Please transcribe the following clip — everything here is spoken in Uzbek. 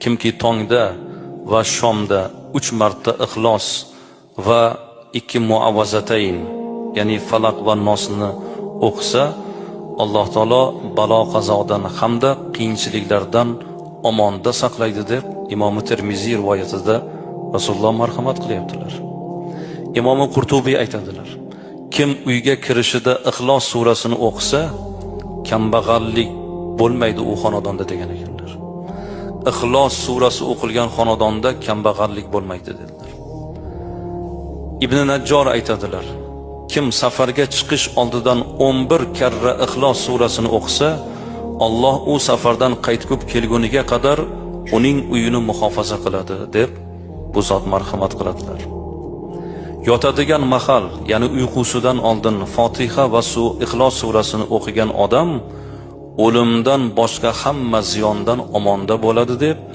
Kimki tongda va shomda 3 marta Ixlos va 2 muavvazatayn, ya'ni Falaq va Nosni o'qisa, Alloh taolo balo qazodan hamda qiyinchiliklardan omonda saqlaydi deb Imom Termiziy rivoyatida Rasululloh marhamat qilyaptilar. Imom Qurtubiy aytadilar: kim uyga kirishida Ixlos surasini o'qisa, kambag'allik bo'lmaydi u xonadonda degan ekanlar. Ixlos surasi o'qilgan xonadonda kambag'allik bo'lmaydi dedilar. Ibn Najjor aytadilar: kim safarga chiqish oldidan 11 karra Ixlos surasini o'qisa, Alloh u safardan qaytib kelguniga qadar uning uyini muhofaza qiladi deb bu zot marhamat qiladilar. Yotadigan mahal, ya'ni uyqusidan oldin Fotiha va Ixlos surasini o'qigan odam o'limdan boshqa hamma ziyondan omonda bo'ladi deb.